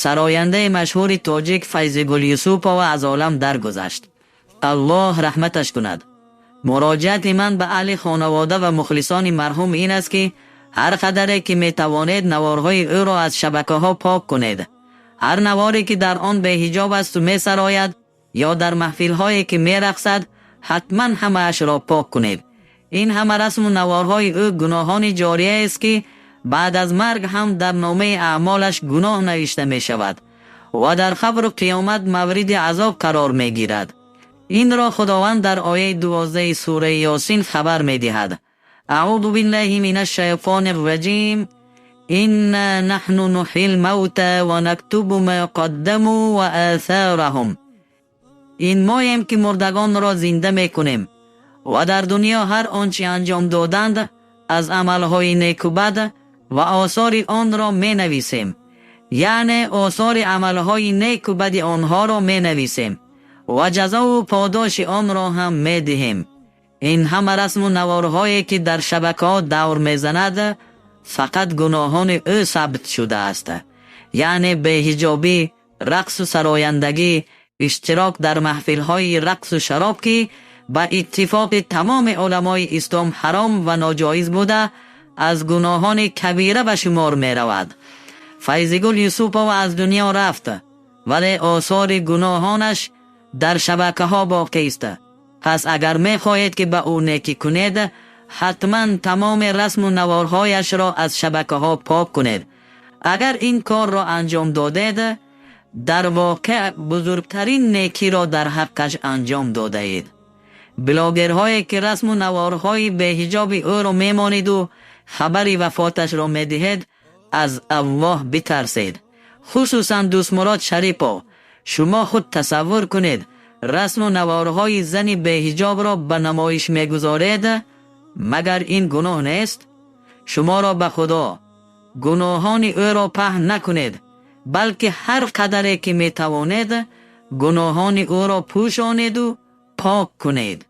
Сарояндаи машҳури тоҷик Файзигул Юсупова аз олам даргузашт. Аллоҳ раҳматаш кунад. Муроҷиати ман ба аҳли хонавода ва мухлисони марҳум ин аст, ки ҳар қадаре ки метавонед, наворҳои ӯро аз шабакаҳо пок кунед. Ҳар наворе ки дар он беҳиҷоб асту месарояд ё дар маҳфилҳое ки мерақсад, ҳатман ҳамаашро пок кунед. Ин ҳама расму наворҳои ӯ гуноҳони ҷорияест, ки баъд аз марг ҳам дар номаи аъмолаш гуноҳ навишта мешавад ва дар қабру қиёмат мавриди азоб қарор мегирад. Инро Худованд дар ояи 12-и сураи Ёсин хабар медиҳад: أعوذ بالله من الشيطان الرجيم، إنا نحن نحيي الموتى ونكتب ما قدموا وآثارهم. Ин моем, ки мурдагонро зинда мекунем ва дар дунё ҳар он чи анҷом доданд аз амалҳои неку бад ва осори онро менависем, яъне осори амалҳои неку бади онҳоро менависем ва ҷазову подоши онро ҳам медиҳем. Ин ҳама расму наворҳое, ки дар шабакаҳо давр мезанад, фақат гуноҳони ӯ сабт шудааст, яъне беҳиҷобӣ, рақсу сарояндагӣ, иштирок дар маҳфилҳои рақсу шароб, ки ба иттифоқи тамоми уламои ислом ҳаром ва ноҷоиз буда, аз гуноҳони кабира ба шумор меравад. Файзигул Юсупова аз дунё рафт, вале осори гуноҳонаш дар шабакаҳо боқист. Пас агар мехоҳед, ки ба ӯ некӣ кунед, ҳатман тамоми расму наворҳояшро аз шабакаҳо пок кунед. Агар ин корро анҷом додед, дар воқеъ бузургтарин некиро дар ҳаққаш анҷом додаед. Блогерҳое, ки расму наворҳои беҳиҷоби ӯро мемониду хабари вафоташро медиҳед, аз Аллоҳ битарсед, хусусан Дӯстмурод Шарипов. Шумо худ тасаввур кунед, расму наворҳои зани беҳиҷобро ба намоиш мегузоред. Магар ин гуноҳ нест? Шуморо ба Худо, гуноҳони ӯро паҳн накунед, балки ҳар қадаре ки метавонед, гуноҳони ӯро пӯшонеду пок кунед.